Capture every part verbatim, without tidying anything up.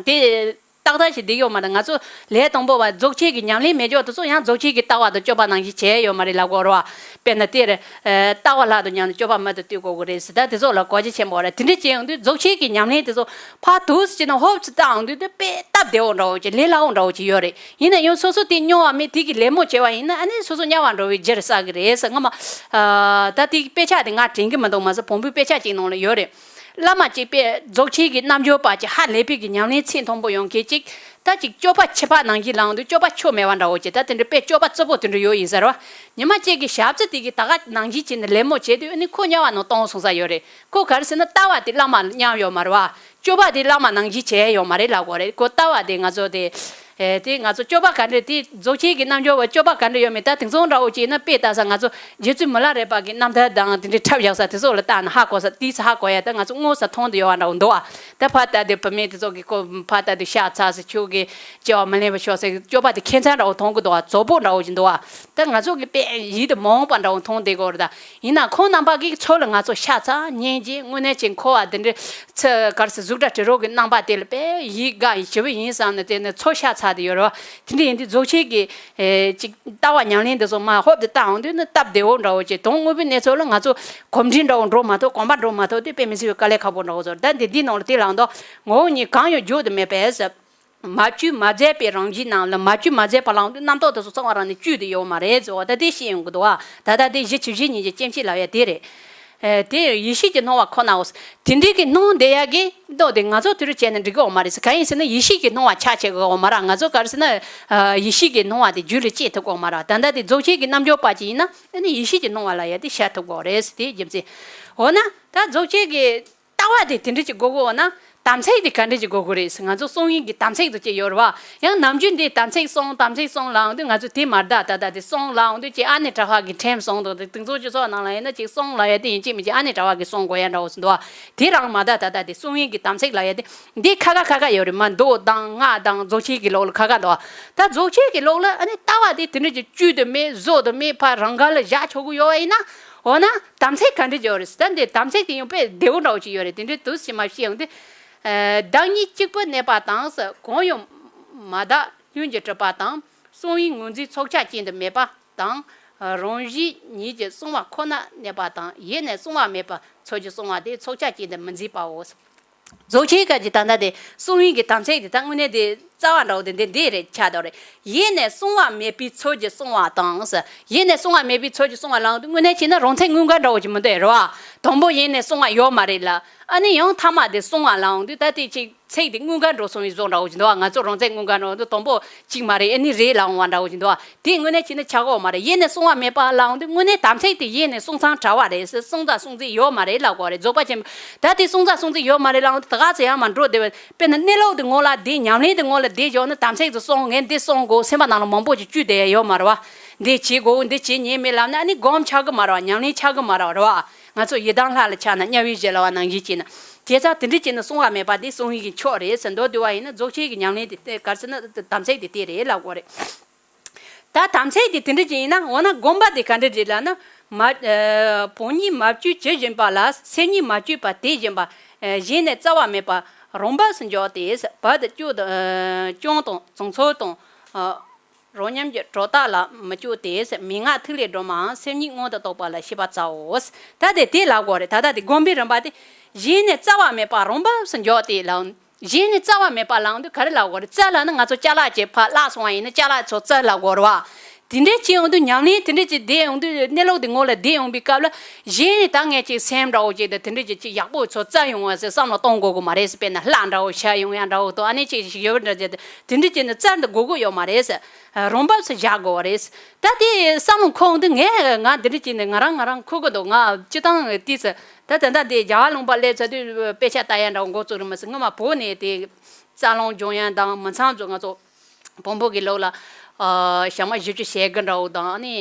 དེ་ཏག་ཏག་ཞིག་བསྡད་ཡོད་མ་རེད། ང་ཚོ་ལས་དང་པོ་བ་རྫོགས་ཆེན་གྱི་ཉམས་ལེན་མེད་ཀྱོག་དེ་ཚོ་ཡང་རྫོགས་ཆེན་གྱི་ལྟ་བ་དང་སྤྱོད་པ་ནང་བཞིན་བྱས་ཡོད་མ་རེད་ལབ་དགོས་རེད་བ། དཔེར་ན་དེར་ལྟ་བ་ལྷ་དང་མཉམ་དུ་སྤྱོད་པ་མ་དང་བསྟུན་དགོས་ཀྱི་རེད་ཟེར། ད་དེ་ཚོ་ལ་གོ་རྒྱུ་ཆེན་པོ་རེད། དེ་འདྲ་བྱས་ཡོང་དུས་རྫོགས་ཆེན་གྱི་ཉམས་ལེན་དེ་ཚོ་ཕར་དུས་སུ་བྱས་ན་ཧོབ་ཙམ་བལྟ་ཡོང་དུས་དེ་དཔེ་སྟབས་བདེ་བོ་འདྲ་བོ་ཅིག་ལས་སླ་བོ་འདྲ་བོ་ཅིག་ཡོད་རེད། ཡིན་ན་ཡང་སོ་སོ་དེ་མྱོང་བ་མེད། དེ་གི་ལད་མོ་བྱས་པ་ཡིན་ན་ཨ་ནི་སོ་སོ་དམྱལ་བ་འགྲོ་བའི་རྒྱུར་བསགས་ཀྱི་རེད་ཟེར། ངོ་མ་ད་དེ་དཔེ་ཆ་དེ་ང་དྲན་གྱི་མི་འདུག་མ་ཟད་བོན་པོའི་དཔེ་ཆ་ཅིག་ནང་ལ་ཡོད་རེད། བླ་མ་གཅིག་པས་རྫོགས་ཆེན་གྱི་རྣལ་འབྱོར་པ་གཅིག་ཧ་ལས་པའི་གི་ཉམས་ལེན་ཚད་མཐོན་པོ་ཡོང་མཁན་གཅིག་ད་ཅིག་སྤྱོད་པ་ཕྱི་པ་ནང་བཞིན་ལངས་དུས་སྤྱོད་པ་ཆོ་མེད་པ་འདྲ་བོ་ཅིག་ད་དེ་འདྲ་དཔེ་སྤྱོད་པ་རྩུབ་པོ་དེ་འདྲ་ཡོད་ཡིན་ཟེར་བ། ཉི་མ་གཅིག་གི་ཞབས་རྩི་དེ་གི་ད་ག་ནང་བཞིན་བྱས་ནས་ལད་མོ་བྱས་དུས་ཨ་ནི་ཁོ་དམྱལ་བ་ནང་གཏོང་སོང་ས་ཡོད་རེད། ཁོ་ག་རེ་ཟེར་ན་ལྟ་བ་དེ་བླ་མ་མཉམ་ཡོད་མ་རེད་བ། སྤྱོད་པ་དེ་བླ་མ་ནང་བཞིན་བྱས་ཡོད་མ་རེད་ལབ་དགོས་རེད། ཁོ་ལྟ་བ་དེ་ང་ཚོ་དེ། ཨེ་དེ་ང་ཚོ་སྤྱོད་པ་ག་འདྲ་དེ་རྫོགས་ཆེན་གྱི་རྣལ་འབྱོར་པ་སྤྱོད་པ་ག་འདྲ་ཡོད་མེད་ད་དེང་སང་འདྲ་བོ་ཅིག་ན་དཔེ་ལྟ་ས་ང་ཚོ་རྗེ་བཙུན་མི་ལ་རས་པ་གི་རྣམ་ཐར་དང་དེ་འདྲའི་འཁྲབ་བཞག་ས་དེ་ཚོ་ལ་ལྟ་ན་ཧ་གོ་ས་དེའི་ས་ཧ་གོ་ཡ་ད་ང་ཚོ་དངོས་སུ་མཐོང་དུ་ཡོད་པ་འདྲ་བོ་འདུག་བ། ད་ཕར་ལྟ་དེ་བུད་མེད་དེ་ཚོ་གི་ཁོ་ཕར་ལྟ་དེ་ཤ་ཚ་ཟེར་ཁྱོད་ཀྱི་སྐྱེ་བ་མི་ལེན་པ་ཤོག་ཟེར་སྤྱོད་པ་དེ་ཁྱད་མཚར་འདྲ་བོ་མཐོང་གི་འདུག་བ། རྫོགས་པོ་འདྲ་བོ་ཅིག་འདུག་བ། ད་ང་ཚོ་གི་དཔེ་ཡིད་དུ་མི་འོང་པ་འདྲ་བོ་མཐོང་བསྡད་ཀྱི་ཡོད་རེད་ད། ཡིན་ན་ཁོང་རྣམ་པ་གི་ཚོ་ལ་ང་ཚོ་ཤ་ཚ་སྙིང་རྗེ་དངོས་གནས་ཅིག་འཁོར་བ་འདི་འདྲའི་ཚེ་གར་སི་གཟུགས་སྒྲ་དྲི་རོ་གི་རྣམ་པ་དེ་ལ་དཔེ་ཡིད་དགའ་ཡིན་ཞེ་པོ་ཡིན་བསམ་ནས་དེ་ནས་ཚོ་ཤ་ཚ་དེ་ཡོད་རེད་བ། དེ་འདྲ་ཡིན་དུས་རྫོགས་ཆེན་གྱི་ཨེ་ཅིག་ལྟ་བ་ཉམས་ལེན་འདི་ཚོ་མ་ཧོབ་ཏེ་བལྟ་འོང་དུས་ནི་སྟབས་བདེ་བོ་འདྲ་བོ་ཅིག་དོན་དངོས་པོའི་གནས་ཚུལ་ལ་ང་ཚོ་གོམས་འདྲིས་འདྲ་བོ་འགྲོ་མ་ཐུབ་གོམ་པ་འགྲོ་མ་ཐུབ་དེ་དཔེ་མི་སྲིད་པའི་དཀའ་ལས་ཁག་པོ་འདྲ་བོ་ཚོར། ད་འདི་འདི་ནང་ལ་དེ་ལའང་དོ་ངོ་བོ་ཉིད་གང་ཡང་བརྗོད་དུ་མེད་པས། མ་བཅོས་མ་བརྫད་པའི་རང་བཞིན་རྣམས་ལ་མ་བཅོས་མ་བརྫད་པ་ལའང་དུ་རྣམ་རྟོག་དེ་ཚོ་ཚང་བ་རང་ནས་བཅོས་ཏེ་ཡོད་མ་རེད་ཟེར་བ་ད་དེ་ཤེས་ཡོང་གི་འདུག་བ། ད་ལྟ་དེ་གཞི་བཅུ་བཞི་ཉིད་ཀྱི་སྐྱེ་མཆེད་ལབ་ཡ་དེ་རེད། ཨེ་དེ་ཡེ་ཤེས་ཀྱི་སྣང་བ་ཁོ་ནའོ། དེ་འདྲའི་གི་སྣང་བསྡད་ཡ་གི་མདོ་དེ་ང་ཚོ་དུས་རུ་བྱས་ནས་འགྲིག་གི་ཡོད་མ་རེད་ཟེར། གང་ཡིན་ཟེར་ན་ཡེ་ཤེས་ཀྱི་སྣང་བ་ཆགས་བྱེད་གི་ཡོད་མ་རེད། ང་ཚོ་ག་རེ་ཟེར་ན་ཨ་ཡེ་ཤེས་ཀྱི་སྣང་བ་དེ་རྒྱུད་ལ་སྐྱེ་ཐུབ་གི་ཡོད་མ་རེད། ད་ལྟ་དེ་རྫོགས་ཆེན་གྱི་རྣལ་འབྱོར་པ་ཅིག་ཡིན་ན་ཨ་ནི་ཡེ་ཤེས་ཀྱི་སྣང་བ་ལབ་ཡ་དེ་ཤར་ཐུབ་གི་ཡོད་རེད་ཟེར། དེའི་རྒྱུ་མཚན། འོ་ན་ད་རྫོགས་ཆེན་གྱི་ལྟ་བ་དེ་དེ་འདྲ་ཅིག་དགོས་ཀྱི་ཡོད་ན། དམ་ཚིག་དེ་ག་འདྲ་ཅིག་དགོས་ཀྱི་རེད་ཟེར། ང་ཚོ་སྲུང་ཡིན་གྱི་དམ་ཚིག་དེ་ཅིག་ཡོད་རེད་བ། ཡང་ནམ་རྒྱུན་འདི་དམ་ཚིག་སྲུང་དམ་ཚིག་སྲུང་ལབ་འོང་དུས་ང་ཚོ་དེ་མ་རེད་ད། ད་ལྟ་དེ་སྲུང་ལབ་འོང་དུས་ཅིག་ཨ་ནེ་གྲྭ་པ་གི་ཁྲིམས་སྲུང་འདུག་དེ་དེང་སང་སྤྱི་ཚོགས་ནང་ལ་ཡིན་ན་ཅིག་སྲུང་ལབ་ཡ་དེ་ཡིན་གཅིག་མིན་གཅིག་ཨ་ནེ་གྲྭ་པ་གི་སྲུང་དགོས་ཡ་འདྲ་བོ་ཟེར་འདུག་བ། དེ་རང་མ་རེད་ད། ད་ལྟ་དེ་སྲུང་ཡིན་གྱི་དམ་ཚིག་ལབ་ཡ་དེ་འདི་ཁ་ཁ་ཁ་ཁ་ཡོད་རེད། མ་མདོ་དང་སྔགས་དང་རྫོགས་ཆེན་གྱི་ལུགས་ལ་ཁ་ཁ་འདུག་བ། ད་རྫོགས་ཆེན་གྱི་ལུགས་ལ་ཨ་ནེ་ལྟ་བ་དེ་དེ་འདྲ་ཅིག་བཅོས་དུ་མེད་བཟོ་དུ་མེད་ཕར་རང་འགལ་ལ་བཞག་ཆོག་གི་ཡོད་བ་ཡིན་ན། འོ་ན། དམ་ཚིག་ག་འདྲ་ཅིག་ཡོད་རེད་ཟེར། ད་འདི་དམ་ཚིག་དེ་ཡང་དཔེ་བདེ་བོ་འདྲ་བོ་ཅིག་ཡོད་རེད། དེ་འདྲའི་དུས་ཕྱི་མ་ཤེས་ཡོང་དུས། བདག་ཉིད་གཅིག་པུར་གནས་པ་དང་། གང་ཡང་མ་དག་ལྷུན་གྱིས་གྲུབ་པ་དང་། སྲུང་ཡིན་ངོས་འཛིན་ཚོགས་ཆགས་ཅན་དུ་མེད་པ་དང་། རང་བཞིན་ཉིད་ཀྱིས་སྲུང་བ་ཁོ་ནར་གནས་པ་དང་། ཡེ་ནས་སྲུང་བ་མེད་པ་ཚུལ་གྱིས་སྲུང་བ་དེ་ཚོགས་ཆགས་ཅན་དུ་མི་འཛིན་པའོ། རྫོགས་ཆེན་སྐབས་ཀྱི་ད་ལྟ་དེ་སྲུང་ཡིན་གྱི་དམ་ཚིག་དེ་ད་དངོས་གནས་དེ་རྩ་བ་འདྲ་བོ་དེ་འདི་འདི་རེད་ཆགས་འདུག་རེད། ཡེ་ནས་སྲུང་བ་མེད་པའི་ཚུལ་གྱིས་སྲུང་བ་དང་ཟེར། ཡེ་ནས་སྲུང་བ་མེད་པའི་ཚུལ་གྱིས་སྲུང་བ་ལབ་དུས་དངོས་གནས་བྱས་ན་རང་ཚིག་དངོས་འགལ་འདྲ་བོ་ཅིག་མི་འདུག་རེད་བ། དང་པོ་ཡེ་ནས་སྲུང་བ་ཡོད་མ་རེད་ལ། ཨ་ནི་ཡང་མཐའ་མ་དེ་སྲུང་བ་ལབ་དུས་ད་དེ་ཅིག་ཚིག་དེ་དངོས་འགལ་འགྲོ་སོང་བའི་བཟོ་འདྲ་བོ་ཅིག་འདུག་བ། ང་ཚོ་རང་ཚིག་དངོས་འགལ་འགྲོ་དུས་དང་པོ་གཅིག་མ་རེད་ཨ་ནི་རེད་ལབ་འོང་བ་འདྲ་བོ་ཅིག་འདུག་བ། དེ་དངོས་གནས་བྱས་ན་ཆགས་ཀྱི་ཡོད་མ་རེད། ཡེ་ནས་སྲུང་བ་མེད་པ་ལབ་འོང་དུས་དངོས་གནས་དམ་ཚིག་དེ་ཡེ་ནས་སྲུང་མཚམས་བྲལ་བ་རེད་ཟེར། སྲུང་དང་སྲུང་བརྩི་ཡོད་མ་རེད་ལབ་དགོས་རེད། རྫོགས་པ་ཆེན་པོ་ད་དེ་སྲུང་དང་སྲུང་བརྩི་ཡོད་མ་རེད་ལབ་འོང་དུས་ད་ག་ཚོད་ཡང་མ་འགྲོ་བསྡད་པ། དཔེར་ན་གནས་ལུགས་དེ་ངོ་ལ་བསྡད་ཉམས་ལེན་དེ་ངོ་ལ་བསྡད་བཞག་ན་དམ་ཚིག་དེ་སྲུང་ངས་འདི་སྲུང་དགོས་སེམས་པ་ནང་ལ་མང་པོ་ཅིག་བཅུག་བསྡད་ཡ་ཡོད་མ་རེད་བ། འདི་བྱེད་དགོས་འདི་བྱེད་ཉན་མེད་ལབ་ན་ཨ་ནི་སྒོམ་ཆགས་ཀྱི་མ་རེད་བ། ཉམས་ལེན་ཆགས་ཀྱི་མ་རེད་བ། ང་ཚོ་ཡི་དམ་ལྷ་ལ་ཆགས་ན་དམྱལ་བའི་གཞི་ལ་བ་ནང་བཞིན་བྱས་ན། དེ་ཙང་དེ་འདྲ་བྱས་ན་སྲུང་བ་མེད་པ་འདི་སྲུང་ཡིན་གྱི་མཆོག་རེད་ཟེར་མདོར་བསྡུས་པ་ཡིན་ན་རྫོགས་ཆེན་གྱི་ཉམས་ལེན་དེ་ག་རེ་ཟེར་ན་དམ་ཚིག་དེ་དེ་རེད་ལབ་དགོས་རེད། ད་དམ་ཚིག་དེ་དེ་འདྲ་ཅིག་ཡིན་ན་འོ་ན་སྒོམ་པ་དེ་ག་འདྲ་རེད་ལབ་ན། མ་ཨ་བོན་ཉིད་མ་བཅོས་ཇི་བཞིན་པ་ལ། སེམས་ཉིད་མ་བཅོས་པ་དེ་བཞིན་པ། ཨ་གཞན་ནས་རྩ་བ་མེད་པ་རང་བབས་སུ་འཇོག་སྟེ། བར་དུ་སྐྱོ་དང་ཨ་སྐྱོན་དང་བྱུང་ཚུལ་དང་། ཨ་རང་ཉམས་ཀྱི་གྲོགས་དག་ལ་མི་སྐྱོ་སྟེ། མན་ངག་ཐིག་ལེ་སྒྲོན་མའམ་སེམས་ཉིད་མངོན་དུ་རྟོགས་པ་ལ་ཤེས་པར་བྱའོ། ད་དེ་དེ་ལབ་དགོས་རེད། ད་ལྟ་དེ་སྒོམ་པའི་རིམ་པ་དེ་གཞན་ནས་རྩ་བ་མེད་པ་རང་བབས་སུ་འཇོག་སྟེ་ལབ། གཞན་ནས་རྩ་བ་མེད་པ་ལབ་དུས་ག་རེ་ལབ་དགོས་རེད། རྩ་ལབ་ན་ང་ཚོ་ཅ་ལག་ཅིག་ཕར་བརླག་སོང་བ་ཡིན་ན་ཅ་ལག་ཚོ་རྩ་ལབ་དགོས་རེད་བ། དེ་འདྲའི་བྱེད་ཡོང་དུས་ཉམས་ལེན་དེ་འདྲའི་ཅིག་བསྡད་ཡོང་དུས་གནས་ལུགས་དེ་ངོ་ལ་བསྡད་ཡོང་པའི་སྐབས་ལ་གཞན་ནས་ད་ངས་ཅིག་སེམས་འདྲ་བོ་ཅིག་དང་དེ་འདྲའི་ཅིག་ཅིག་ཡག་པོ་ཚོ་རྩ་ཡོང་བ་ཟེར་བསམ་བློ་གཏོང་དགོས་ཀྱི་མ་རེད་ཟེར། དཔེར་ན་ལྷ་འདྲ་བོ་ཤར་ཡོང་ཡ་འདྲ་བོ་དང་ཨ་ནི་ཅིག་ཞིག་ཡོད་པ་འདྲ་ཅིག་དེ་འདྲའི་ཅིག་ནི་རྩ་འདི་དགོས་ཀྱི་ཡོད་མ་རེད་ཟེར། རང་བབས་སུ་བཞག་དགོས་པ་རེད། ད་དེ་བསམ་བློ་འཁོར་འོང་དུས་ངས་ང་འདི་འདྲ་ཅིག་ནས་ང་རང་ང་རང་འཁོར་གི་འདུག་ང་སྤྱི་བཏང་དེ་ཚོ་ད་ད་ལྟ་དེ་རྒྱལ་བ་ལུང་པ་སླེབས་ཚར་དུས་དཔེ་ཆ་ལྟ་ཡ་འདྲ་བོ་འགོ་བཙུགས་རེད་མ་ཟད། སྔོན་མ་བོད་ནས་དེ་རྩ་རླུང་སྦྱོང་ཡ་དང་མི་ཚང་ཚོ་ང་ཚོ་བོན་པོ་གི་ལུགས་ལ་ཨ་ཞག་མ་བཞི་བཅུ་ཞེ་དགུ་འདྲ་བོ་དང་ཨ་ནི་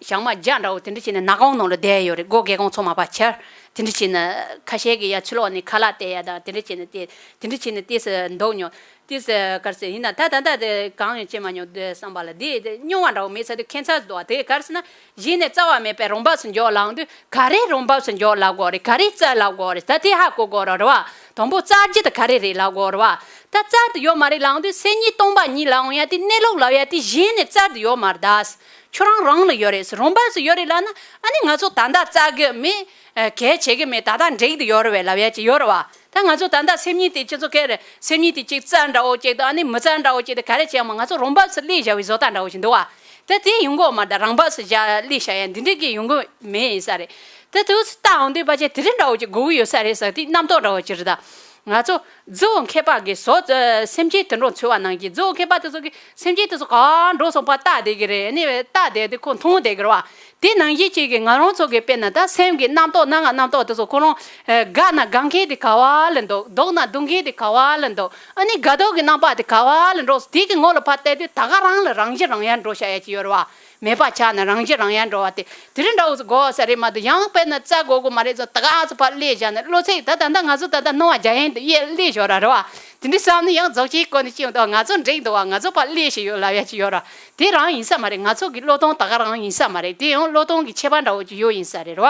ཞག་མ་བརྒྱ་འདྲ་བོ་དེ་འདྲ་བྱས་ནས་ནག་ཁང་ནང་ལ་བསྡད་ཡོད་རེད། སྒོ་སྒེའུ་ཁུང་ཚང་མ་ཕར་ཕྱེ། དེ་འདྲ་བྱས་ནས་ཁ་ཤས་ཀྱིས་ཡ་ཕྱི་ལོགས་ནས་ཁ་ལག་སྟེར་ཡ་དང་དེ་འདྲ་བྱས་ནས་དེ་དེ་འདྲ་བྱས་ནས་ཏོག་ཙམ་འདུག་མྱོང་། དེ་ཟེར་གར་ཟེར་ཡིན་ན་ད་ད་ལྟ་དེ་གང་ཡང་བྱེད་མ་མྱོང་དེ་བསམ་པ་ལ་དེ་དེ་རྙོག་པ་འདྲ་བོ་མེད་ས་དེ་ཁྱད་མཚར་འདུག་བ། དེ་གར་ཟེར་ན་གཞི་ནས་རྩ་བ་མེད་པའི་རང་བབས་སུ་འཇོག་ལབ་དུས་ག་རེ་རང་བབས་སུ་འཇོག་ལབ་དགོས་རེད། ག་རེ་རྩལ་ལབ་དགོས་རེད། ད་དེ་ཧ་གོ་དགོས་རེད་བ། དང་པོ་རྩལ་རྒྱུ་དེ་ག་རེ་རེད་ལབ་དགོས་རེད་བ། ད་རྩལ་དེ་ཡོད་མ་རེད་ལབ་དུས་སེམས་ཉིད་སྟོང་པ་ཉིད་ལབ་ཡང་དེ་གནས་ལུགས་ལབ་ཡ་དེ་གཞི་ནས་རྩལ་དེ་ཡོད་མ་རེད་ད། ཁྱོད་རང་རང་ལ་ཡོད་རེད། རང་བབས་སུ་ཡོད་རེད་ལབ་ན་ཨ་ནི་ང་ཚོ་ད་ལྟ་རྩལ་གི་མེད། གལ་ཆེ་གི་མེད། ད་ལྟ་འགྲིག་དེ་ཡོད་རེད་བས་ལབ་ཡ་ཅིག་ཡོད་རེད་བ། ད་ང་ཚོ་ད་ལྟ་སེམས་ཉིད་དེ་སྤྱི་ཚོགས་སྐད་རེད། སེམས་ཉིད་དེ་གཅིག་རྩལ་འདྲ་བོ་གཅིག་དང་ཨ་ནི་མི་རྩལ་འདྲ་བོ་གཅིག་དང་ག་རེ་བྱས་ཡང་མ་ང་ཚོ་རང་བབས་སུ་སླེབས་བཞག་པའི་བཟོ་ལྟ་འདྲ་བོ་ཞིག་འདུག་བ། ད་དེ་ཡོང་གི་ཡོད་མ་རེད། ད་རང་བབས་སུ་བཞག་སླེབས་བཞག་ཡ་འདི་འདྲ་གི་ཡོང་གི་མེད་ཡིན་ས་རེད། ད་དུས་སུ་ལྟ་འོང་དུས་ཕལ་ཆེར་དེ་རིང་འདྲ་བོ་ཅིག་དགོས་ཀྱི་ཡོད་ས་རེད་ཟེར་དེ་རྣམ་རྟོག་འདྲ་བོ་ཅིག་རེད་ད། ང་ཚོ་རྫི་བོ་མཁས་པ་གིས་བཟོ་སེམས་ཅན་དུད་འགྲོ་འཚོལ་བ་ནང་གི་རྫི་བོ་མཁས་པ་དེ་ཚོ་གིས་སེམས་ཅན་དེ་ཚོ་གང་འགྲོ་སོང་པ་ལྟ་བསྡད་ཀྱི་རེད། ཨ་ནི་ལྟ་བསྡད་དེ་ཁོ་མཐོང་བསྡད་ཀྱི་རེད་བ། དེ་ནང་བཞིན་ཅིག་གིས་ང་རང་ཚོ་གི་དཔེར་ན་ད་སེམས་ཀྱི་རྣམ་རྟོག་སྣང་བ་རྣམ་རྟོག་དེ་ཚོ་ཁོ་རང་དགའ་ན་དགའ་མཁན་དེ་ག་བ་ལ་འདུག་སྡུག་ན་སྡུག་མཁན་དེ་ག་བ་ལ་འདུག་ཨ་ནི་དགའ་སྡུག་གི་རྣམ་པ་དེ་ག་བ་ལ་འགྲོ་སོང་དེ་གི་ངོ་ལ་ཕར་བལྟས་དུས་ད་ག་རང་ལ་རང་ཞི་རང་ཡལ་འགྲོ་བྱ་ཡ་ཅིག་ཡོད་རེད་བ། མེད་པ་ཆགས་ནས་རང་ཞི་རང་ཡལ་འགྲོ་བ་དེ་དེ་རིང་འདྲ་བོ་ཟིག་དགོས་ས་རེད་མ་གཏོགས། ཡང་དཔེར་ན་རྩ་དགོས་དགོས་མ་རེད་ཟེར། ད་ག་ཚོད་ཕར་སླེབས་བཞག་ནས་བློ་ཚིག་ད་ད་ད་ང་ཚོ་ད་ད་སྣང་བ་རྒྱ་ཡན་དུ་གཡས་སླེབས་ཞོར་ར་རེད་བ། དེ་འདྲ་བསམ་ནས་ཡང་རྫོགས་ཆེན་སྐོར་ནས་ཅི་ཡོང་དང་ང་ཚོ་འགྲིག་འདུག་བ། ང་ཚོ་ཕར་སླེབས་ཤིག་ཡོད་ལབ་ཡ་ཅིག་ཡོད་ར། དེ་རང་ཡིན་ས་མ་རེད། ང་ཚོ་གི་བློས་གཏོང་ད་ག་རང་ཡིན་ས་མ་རེད། དེ་ཡང་བློས་གཏོང་གི་ཁྱད་པར་འདྲ་བོ་ཅིག་ཡོད་ཡིན་ས་རེད་ར་བ།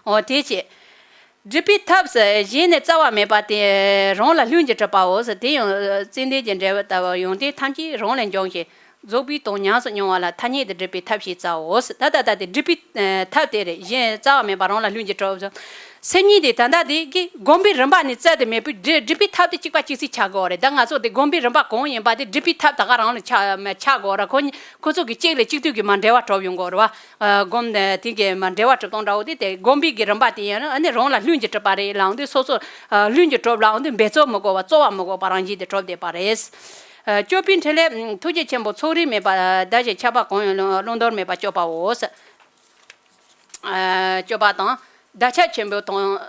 འོ་དེ་བྱས། སྒྲུབ་པའི་ཐབས་སུ་གཞན་ནས་རྩ་བ་མེད་པ་དེ་རང་ལ་ལྷུན་གྱིས་གྲུབ་པའོ་ཟེར། དེ་ཡང་ཙན་དན་གྱི་འབྲས་བུ་ལྟ་བུ་ཡོན་ཏན་ཐམས་ཅད་རང་ལས་འབྱུང་ཞིང་རྫོགས་པའི་དོན་ཉམས་སུ་མྱོང་བ་ལ་ཐ་སྙད་དུ་སྒྲུབ་པའི་ཐབས་ཞེས་བྱའོ་ཟེར། ད་ད་ད་དེ་སྒྲུབ་པའི་ཐབས་དེ་རེད། གཞན་རྩ་བ་མེད་པ་རང་ལ་ལྷུན་གྱིས་གྲུབ་ཟེར། སེམས་ཉིད་དེ་ད་ལྟ་དེ་གི་སྒོམ་པའི་རིམ་པ་ནི་རྩལ་དུ་མེད་པའི་སྒྲུབ་སྒྲུབ་པའི་ཐབས་དེ་གཅིག་པ་གཅིག་སྲིད་ཆགས་དགོས་རེད། ད་ང་ཚོ་དེ་སྒོམ་པའི་རིམ་པ་གང་ཡིན་པ་དེ་སྒྲུབ་པའི་ཐབས་ད་ག་རང་ལ་ཆགས་མ་ཆགས་དགོས་ར། ཁོ་ཁོ་ཚོ་གི་གཅིག་ལས་གཅིག་ཏུ་གི་མ་འབྲེལ་བ་གྲུབ་ཡོང་དགོས་རེད་བ། སྒོམ་དེ་གི་མ་འབྲེལ་བ་གྲུབ་སྟངས་འདྲ་བོ་དེ་དེ་སྒོམ་པའི་གི་རིམ་པ་དེ་ཡིན་ན་ཨ་ནི་རང་ལ་ལྷུན་གྱིས་གྲུབ་པ་རེད་ལབ་དུས་སོ་སོ་ལྷུན་གྱིས་གྲུབ་ལབ་དུས་འབད་རྩོལ་མི་དགོས་པ་རྩོལ་བ་མི་དགོས་པ་རང་བཞིན་དེ་གྲུབ་བསྡད་པ་རེད། སྤྱོད་པའི་འཕྲིན་ལས་ཐུགས་རྗེ་ཆེན་པོ་ཚོགས་རིགས་མེད་པ་བདག་གཞན་ཁྱབ་པ་གང་ཡང་བླང་དོར་མེད་པར་སྤྱོད་པའོ། སྤྱོད་པ་དང་བདག་ཁྱབ་ཆེན་པོའི་དོན་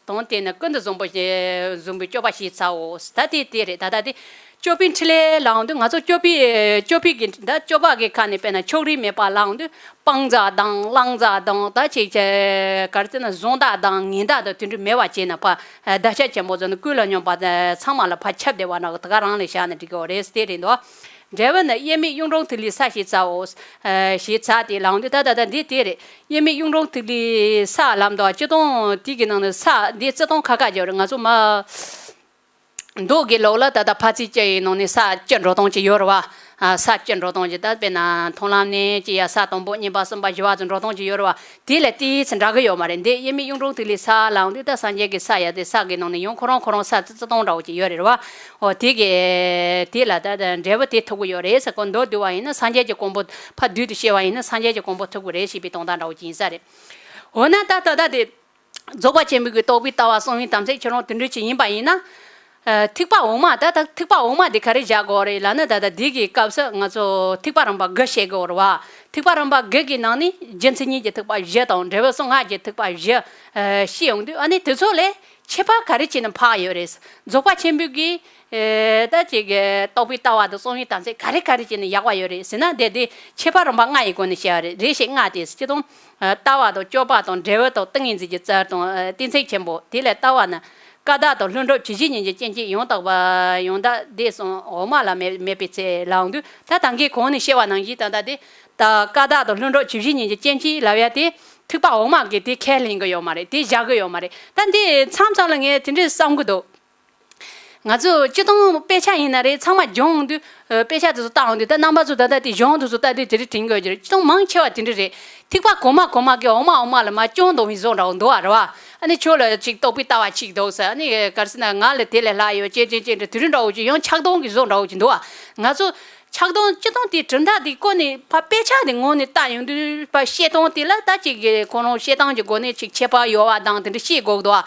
དོན་དེ་ནི་ཀུན་ཏུ་བཟང་པོ་ཞེས་བཟུང་བའི་སྤྱོད་པ་ཞེས་བྱའོ། ད་དེ་དེ་རེད། ད་ད་དེ་སྤྱོད་པའི་འཕྲིན་ལས་ལའང་དུ་ང་ཚོ་སྤྱོད་པའི་སྤྱོད་པའི་གི་ད་སྤྱོད་པ་གི་ཁ་ནས་དཔེར་ན་ཕྱོགས་རིས་མེད་པ་ལའང་དུ་སྤང་བྱ་དང་བླང་བྱ་དང་ད་ཅིག་ག་རེ་ཟེར་ན་བཟང་དག་དང་ངན་དག་དང་དེ་འདྲ་མེད་པ་བྱས་ན་ཕ་བདག་ཅག་ཆེན་པོ་ཚོ་ནི་ཀུན་ལ་སྙོམས་པ་ཚང་མ་ལ་ཕ་ཁྱབ་བསྡད་པ་ན་ད་ག་རང་ལས་བཞག་ན་འགྲིག་གི་རེད། དེ་རེད་འདུག་འབྲས་བུ་ནི་དབྱེར་མེད་གཡུང་དྲུང་ཐིག་ལེའི་ས་ཞེས་བྱའོ། ཞེས་བྱ་སྟེ་ལའང་དུ་ད་ད་ད་འདི་དེ་རེད། དབྱེར་མེད་གཡུང་དྲུང་ཐིག་ལེའི་ས་ལམ་དུ་སྤྱིར་བཏང་དེ་གི་ནང་ནས་ས་འདི་བརྩི་སྟངས་ཁ་ཁ་བརྗོད་རེད། ང་ཚོ་མ་མདོ་གི་ལུགས་ལ་ད་ལྟ་ཕར་ཚིག་གཅིག་ཡིན་ནང་ནས་ས་བཅུ་འགྲོ་སྟངས་ཅིག་ཡོད་རེད་བ། ས་བཅུ་འགྲོ་སྟངས་ཅིག་ད་དཔེར་ན་མཐོང་ལམ་ནས་ཅི་ཡ་ས་དང་པོ་གཉིས་པ་གསུམ་པ་བཞི་པ་ཚོ་འགྲོ་སྟངས་ཅིག་ཡོད་རེད་བ། དེ་ལ་ཏིས་འདྲ་གི་ཡོད་མ་རེད། འདི་དབྱེར་མེད་གཡུང་དྲུང་ཐིག་ལེའི་ས་ལའང་དུ་ད་སངས་རྒྱས་ཀྱི་ས་ཡ་དེ་ས་གི་ནང་ནས་ཡང་ཁོ་རང་ཁོ་རང་ས་བརྩི་སྟངས་འདྲ་བོ་ཅིག་ཡོད་རེད་བ། འོ་དེ་གི་དེ་ལ་ད་ད་འབྲས་བུ་དེ་ཐོབ་གི་ཡོད་རེད་ཟེར། ཁོ་མདོར་བསྡུས་པ་ཡིན་ན་སངས་རྒྱས་ཀྱི་གོ་འཕང་ཕར་བསྡུས་ཏེ་བཤད་པ་ཡིན་ན་སངས་རྒྱས་ཀྱི་གོ་འཕང་ཐོབ་གི་རེད་ཞེས་པའི་དོན་དག་འདྲ་བོ་ཅིག་ཡིན་ས་རེད། འོ་ན་ད་ད་ད་དེ། རྫོགས་པ་ཆེན་པོའི་གི་རྟོགས་པའི་ལྟ་བ་གསང་བའི་དམ་ཚིག་ཁྱོད་རང་དེ་འདྲ་ཅིག་ཡིན་པ་ཡིན་ན། ཨ་ཐེག་པ་འོག་མ་ད་ད་ཐེག་པ་འོག་མ་དེ་ག་རེ་བཞག་དགོས་རེད་ལབ་ན་ད་ད་འདི་གི་སྐབས་སུ་ང་ཚོ་ཐེག་པ་རིམ་པ་དགུ་བཤད་དགོས་རེད་བ། ཐེག་པ་རིམ་པ་དགུ་གི་ནང་ནས་རྒྱུ་མཚན་ཉིད་ཀྱི་ཐེག་པ་བཞི་དང་འབྲས་བུ་གསུམ་སྔགས་ཀྱི་ཐེག་པ་བཞི་ཨ་བཤད་ཡོང་དུས་ཨ་ནི་དེ་ཚོ་ལས་ཁྱད་པར་ག་རེ་བྱས་ནས་འཕགས་ཡོད་རེད། རྫོགས་པ་ཆེན་པོའི་གི་ཨེ་ད་ཅིག་གི་རྟོགས་པའི་ལྟ་བ་དང་གསང་བའི་དམ་ཚིག་ག་རེ་ག་རེ་བྱས་ནས་ཡག་པ་ཡོད་རེད་ཟེར་ན་དེ་དེ་ཁྱད་པར་རིམ་པ་ལྔ་ཡི་སྒོ་ནས་བཤད་པ་རེད། རེ་ཞིག་ལྔ་སྟེ་སྤྱིར་བཏང་། ལྟ་བ་དང་སྤྱོད་པ་དང་འབྲས་བུ་དང་ཏིང་ངེ་འཛིན་གྱི་རྩལ་དང་གཏན་ཚིགས་ཆེན་པོ་དེ་ལས་ལྟ་བ་ནི་ཀ་དག་དང་ལྷུན་གྲུབ་ཇི་སྙེད་ཉིད་ཀྱི་སྐྱེ་མཆེད་ཡང་དག་པ་ཡང་དག་འདས་སོང་འོག་མ་ལ་མེད་མེད་པའི་ཚེ་ལའང་དུ་ད་ད་གིན་གོང་ནས་བཤད་པ་ནང་བཞིན་ད་ལྟ་དེ་ད་ཀ་དག་དང་ལྷུན་གྲུབ་ཇི་སྙེད་ཉིད་ཀྱི་སྐྱེ་མཆེད་ལབ་ཡ་དེ་ཐེག་པ་འོག་མ་གི་དེ་ཁས་ལེན་གི་ཡོད་མ་རེད། དེ་བཞག་གི་ཡོད་མ་རེད། ད་འདི་མཚམས་མཚམས་ལ་ངས་དེ་འདྲས་བསམ་གི་འདུག་ང་ཚོ་སྤྱིར་བཏང་དཔེ་ཆ་ཡིན་ན་རེད། ཚང་མ་སྦྱོང་དུས་དཔེ་ཆ་དེ་ཚོ་བལྟ་འོང་དུས་ད་རྣམ་པ་ཚོ་ད་ལྟ་དེ་སྦྱོང་དུས་ཚོ་ལྟ་དུས་དེ་རིགས་དྲན་དགོས་ཀྱི་རེད། སྤྱིར་བཏང་མང་ཆེ་བ་དེ་འདྲ་རེད། ཐེག་པ་གོང་མ་གོང་མ་གི་འོག་མ་འོག་མ་ལ་མར་སྐྱོང་འདུག་མི་བཟོ་འདྲ་བོ་འདུག་ཨ་རེད་བ། ཨ་ནི་ཁྱོད་ལ་ཅིག་རྟོགས་པའི་ལྟ་བ་ཅིག་འདུག་ཟེར། ཨ་ནི་ག་རེ་ཟེར་ན་ང་ལ་དེ་ལས་ལྷག་ཡོད་ཅེས་ཅེས་ཅེས་འདྲ་དེ་རིགས་འདྲ་བོ་ཅིག་ཡང་ཆགས་སྡང་གི་བཟོ་འདྲ་བོ་ཅིག་འདུག་ཨ། ང་ཚོ་ཆགས་སྡང་སྤྱིར་བཏང་དེ་གྲུབ་མཐའ་དེ་བཀོད་ནས་ཕ་དཔེ་ཆ་དེ་ངོ་ནས་བལྟ་ཡོང་དུས་ཕ་བཤད་སྟངས་དེ་ལ་ད་ཅིག་གི་ཁོ་རང་བཤད་སྟངས་ཀྱི་སྒོ་ནས་ཅིག་ཁྱད་པར་ཡོད་པ་དང་དེ་འདྲ་ཤེས་དགོས་འདུག་ཨ།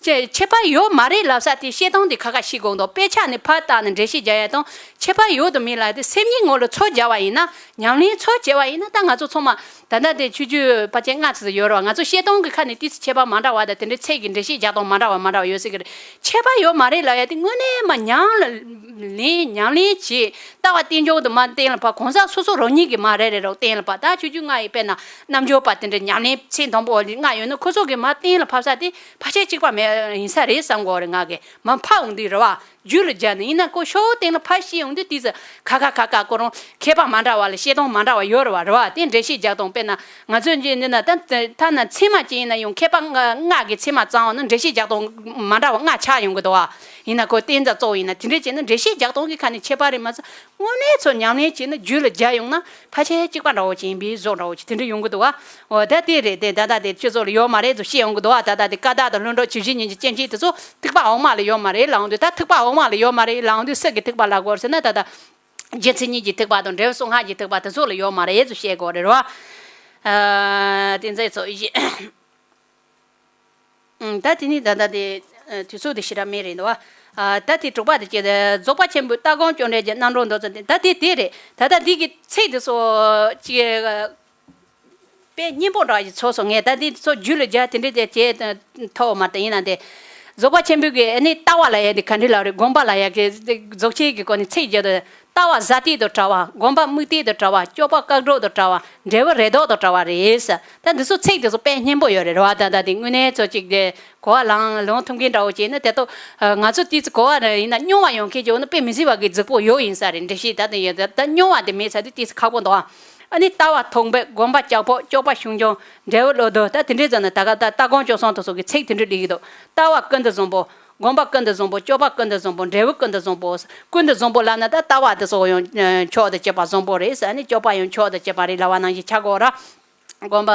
ཅེ་ཁྱད་པར་ཡོད་མ་རེད་ལབ་ས་དེ་བཤད་སྟངས་དེ་ཁ་ཁ་ཤེས་དགོས་འདུག་དཔེ་ཆ་ནས་ཕར་བལྟས་ནས་འགྲེལ་བཤད་རྒྱག་ཡ་དང་ཁྱད་པར་ཡོད་དང་མེད་ལབ་དེ་སེམས་ཉིད་ངོ་ལ་ཚོད་རྒྱག་པ་ཡིན་ན་ཉམས་ལེན་ཚོད་བྱས་པ་ཡིན་ན་ད་ང་ཚོ་ཚང་མ་ད་ལྟ་དེ་ཆོས་བརྒྱུད་ཕལ་ཆེར་ལྔ་ཙམ་ཡོད་རེད་བ། ང་ཚོ་བཤད་སྟངས་ཀྱི་ཁ་ནས་ཏོག་ཙམ་ཁྱད་པར་མ་འདྲ་བ་དང་དེ་འདྲའི་ཚིག་གི་འགྲེལ་བཤད་རྒྱག་སྟངས་མ་འདྲ་བ་མ་འདྲ་བ་ཡོད་སྲིད་ཀྱི་རེད། ཁྱད་པར་ཡོད་མ་རེད་ལབ་ཡ་དེ་དངོས་གནས་མ་ཉམས་ལ་ ལེན་ཉམས་ལེན་བྱེད། ལྟ་བ་རྟེན་འབྱུང་དུ་མ་གཏན་ལ་ཕབ། གང་ཟག་སོ་སོ་རང་ཉིད་ཀྱིས་མ་རེ་རེ་རོགས་གཏན་ལ་ཕབ། ད་ཆོས་བརྒྱུད་ལྔ་ཡི་དཔེར་ན་རྣལ་འབྱོར་པ་དེ་འདྲ་ཉམས་ལེན་ཚད་མཐོན་པོ་ལྔ་ཡོད་ན་ཁོ་ཚོ་གིས་མ་གཏན་ལ་ཕབ་ས་དེ་ཕལ་ཆེར་གཅིག་པ་མེད་ཡིན་ས་རེད་བསམ་གོ་རེད། ང་གིས་མ་ཕབ་འོང་དུས་རེད་བ། རྒྱུད་ལ་སྦྱར་ནས་ཡིན་ན་ཁོ་ཤོག་སྟེང་ལ་ཕར་བཤད་ཡོང་དུས་དེ་ཚོ་ཁ་ཁ་ཁ་ཁ་ཁོ་རང་མཁས་པ་མ་འདྲ་བ་ལ་བཤད་སྟངས་མ་འདྲ་བ་ཡོད་རེད་བ། རེད་བ། དེ་འགྲེལ་བཤད་རྒྱག་སྟངས་དཔེར་ན་ང་ཚོས་འདི་འདི་ན་ད་ཐ་ན་ཚད་མ་ཅན་ཡིན་ན་ཡང་མཁས་པ་ལྔ་ལྔ་གི་ཚད་མ་བརྩམས་པ་ན་འགྲེལ་བཤད་རྒྱག་སྟངས་མ་འདྲ་བ་ལྔ་ཆགས་ཡོང་གི་འདུག་བ། ཡིན་ན་ཁོ་བསྟན་རྩ་གཙོ་བོ་ཡིན་ན་དེ་འདྲས་བྱས་ན་འགྲེལ་བཤད་རྒྱག་སྟངས་ཀྱི་ཁ་ནས་ཁྱད་པར་རེད་མ་ཚད་དངོས་གནས་ཚོ་ཉམས་ལེན་བྱས་ན་རྒྱུད་ལ་སྦྱར་ཡོང་ན་ཕལ་ཆེར་གཅིག་པ་འདྲ་བོ་ཅིག་ཡིན་པའི་བཟོ་འདྲ་བོ་ཅིག་དེ་འདྲ་ཡོང་གི་འདུག་བ། འོ་ད་དེ་རེད། དེ་ད་ལྟ་དེ་སྤྱི་ཚོགས་ལ་ཡོད་མ་རེད་ཚོ་བཤད་ཡོང་གི་འདུག་བ། ད་ལྟ་དེ་བཀའ་བརྡ་དང་ལྷུན་གྲུབ་ཇི་བཞིན་ཉིད་ཀྱི་སྤྱན་ཕྱེད་དེ་ཚོ་ཐེག་པ་འོག་མ་ལ་ཡོད་མ་རེད་ལབ་འོང་དུས། ད་ཐེག་པ་འོག་མ་ལ་ཡོད་མ་རེད་ལབ་འོང་དུས་སུ་གི་ཐེག་པ་ལབ་དགོས་ཟེར་ན་ད་ལྟ་རྒྱུ་མཚན་ཉིད་ཀྱི་ཐེག་པ་དང་འབྲས་བུ་གསུམ་སྔགས་ཀྱི་ཐེག་པ་དེ་ཚོ་ལ་ཡོད་མ་རེད་ཚོ་བཤད་དགོས་རེད་རོ། ཨ་དེ་ཚོ་ཡི་ཚོ་ཡི། ཨང་། ད་དེ་ནི་ད་ལྟ་དེ་ཨ་དུས་ཚོད་དེ་ཞེ་དྲག་མེད་རེད་འདུག་བ། ཨ་ད་དེ་དྲུག་པ་དེ་ཅི་རྫོགས་པ་ཆེན་པོའི་ལྟ་སྒོམ་སྤྱོད་འབྲས་ཀྱི་རྣམ་གྲངས་མདོ་ཙམ་དེ། ད་དེ་དེ་རེད། ད་ལྟ་འདི་གི་ཚིག་དེ་ཚོ་ཅི་དཔེ་སྙན་པོ་འདྲ་ཞིག་ཚོར་སོང་ངས། ད་འདི་ཚོ་རྒྱུད་ལ་སྦྱར་དེ་འདྲས་དེ་བྱེད་ཐུབ་མ་རེད། ཡིན་ན་དེ་རྫོགས་པ་ཆེན་པོའི་གི་ཨ་ནི་ལྟ་བ་ལབ་ཡ་དེ་ག་འདྲས་ལབ་རེད། སྒོམ་པ་ལབ་ཡ་གི་རྫོགས་ཆེན་གྱི་སྐོར་ནས་ཚིག་བརྗོད་དུས། ལྟ་བ་གཟའ་གཏད་དང་བྲལ་བ། སྒོམ་པ་དམིགས་གཏད་དང་བྲལ་བ། སྤྱོད་པ་བཀག་འགོག་དང་བྲལ་བ། འབྲས་བུ་རེ་དོགས་དང་བྲལ་བ་རེད་ཟེར། ད་འདི་ཚོ་ཚིག་འདི་ཚོ་དཔེ་སྙན་པོ་ཡོད་རེད་རེད་བ། ད་ད་དེ་དངོས་གནས་ཚོ་གཅིག་དེ་གོ་བ་ལང་ལོང་ཐུབ་མཁན་འདྲ་བོ་བྱས་ན་དེ་ཐོག་ང་ཚོ་དེ་ཚོ་གོ་བ་རེ་ཡིན་ན་རྙོག་པ་ཡོང་མཁན་ཅིག་ཡོད་ན་དཔེ་མི་སྲིད་པ་གི་རྫིག་པོ་ཡོད་ཡིན་ས་རེད། འགྲེལ་བཤད་ད་དེ་ཡོད། ད་ད་རྙོག་པ་དེ་མེད་ས་དེ་དེ་ཚོ་ཁག་པོ་འདུག་ཨ། ཨ་ནི་ལྟ་བ་ཐོགས་པ། སྒོམ་པ་ལྕགས་ཕོག་སྤྱོད་པ་ཤུགས་འབྱུང་། འབྲས་བུ་བློ་ལྡོག་ད་དེ་འདྲའི་ཙམ་ན་ད་ག་ད་ལྟ་སྒོམ་སྤྱོད་གསུམ་དེ་ཚོ་གི་ཚིག་དེ་འདྲ་སླེབས་ཀྱི་འདུག་ལྟ་བ་ཀུན་ཏུ་བཟང་པོ། སྒོམ་པ་ཀུན་ཏུ་བཟང་པོ། སྤྱོད་པ་ཀུན་ཏུ་བཟང་པོ། འབྲས་བུ་ཀུན་ཏུ་བཟང་པོ། ཀུན་ཏུ་བཟང་པོ་ལབ་ན་ད་ལྟ་བ་དེ་ཚོ་ཡང་མཆོག་ཏུ་གྱུར་པ་བཟང་པོ་རེད་ཟེར། ཨ་ནི་སྤྱོད་པ་ཡང་མཆོག་ཏུ་གྱུར་པ་རེད་ལབ་པ་ནང་བཞིན་ཆགས་ཀྱི་ཡོད་རེད། སྒོམ་པ་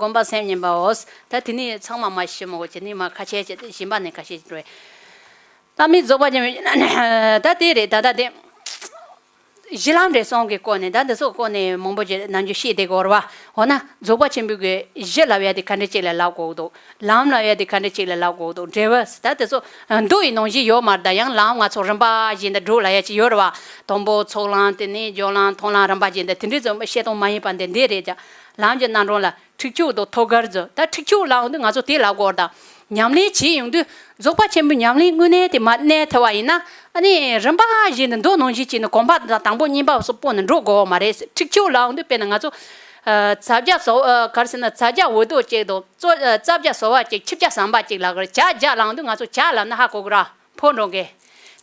སྒོམ་པ་སེམས་ཉིད་པའོ། ད་དེ་ནས་ཚང་མ་མ་ཤི་མོ་གོ་ཅི་ནི་མ་ཁ་ཤས་ཅི་གཞན་པ་ནས་ཁ་ཤས་ཅི་འགྲོ། ད་མི་རྫོགས་པ་ཅན་ད་དེ་རེད། ད་ད་དེ། གཞི་ལམ་འབྲས་གསུམ་གྱི་སྐོར་ནས་ད་འདི་ཚོ་སྐོར་ནས་མང་པོ་ཅིག་ནམ་རྒྱུན་བཤད་བསྡད་ཀྱི་ཡོད་རེད་བ། འོ་ན་རྫོགས་པ་ཆེན་པོའི་གི་གཞི་ལབ་ཡ་དེ་ག་འདྲ་ཅིག་ལ་ལབ་དགོས་འདུག་ལམ་ལབ་ཡ་དེ་ག་འདྲ་ཅིག་ལ་ལབ་དགོས་འདུག་འབྲས་བུ་ད་དེ་ཚོ་མདོ་ཡི་ནང་བཞིན་ཡོད་མ་རེད། ད་ཡང་ལམ་ང་ཚོ་རིམ་པ་བཞིན་དུ་འགྲོ་ལབ་ཡ་ཅིག་ཡོད་རེད་བ། དང་པོ་ཚོགས་ལམ། དེ་ནས་སྦྱོར་ལམ། མཐོང་ལམ། རིམ་པ་བཞིན་དུ་དེ་འདྲའི་ཚོ་བཤད་སྟངས་མ་ཡིན་པ་འདི་འདི་རེད་ཀྱང་ལམ་གྱི་རྣམ་གྲངས་ལ། འཁྲིག་སྤྱོད་དང་ཐོད་རྒལ་ཚོ། ད་འཁྲིག་སྤྱོད་ལབ་འོང་དུས་ང་ཚོ་དེ་ལབ་དགོས་རེད། ད་ཉམས་ལེན་བྱེད་ཡོང་དུས་རྫོགས་པ་ཆེན་པོའི་ཉམས་ལེན་དངོས་གནས་དེ་མ་གནས་ཐུབ་པ་ཡིན་ན། ཨ་ནི་རིམ་པ་བཞིན་དུ་མདོ་ནང་བཞིན་བྱས་ནས་གོམ་པ་དང་དང་པོ་གཉིས་པ་སོགས་སྤོ་ནས་འགྲོ་དགོས་པ་མ་རེད། འཁྲིག་སྤྱོད་ལབ་འོང་དུས་དཔེར་ན་ང་ཚོ་ཨ་རྩྭ་བྱ་ཟོ་ཨ་ག་རེ་ཟེར་ན་རྩྭ་བྱ་འུར་རྡོ་གཅིག་དང་རྩོ་ཨ་རྩྭ་བྱ་ཟོ་བ་གཅིག་ཆིབས་བྱ་ཟམ་པ་གཅིག་ལབ་དགོས་རེད། བྱ་བྱ་ལབ་འོང་དུས་ང་ཚོ་བྱ་ལབ་ན་ཧ་གོ་གི་རེད། ཕོ་འགྲོ་མཁན།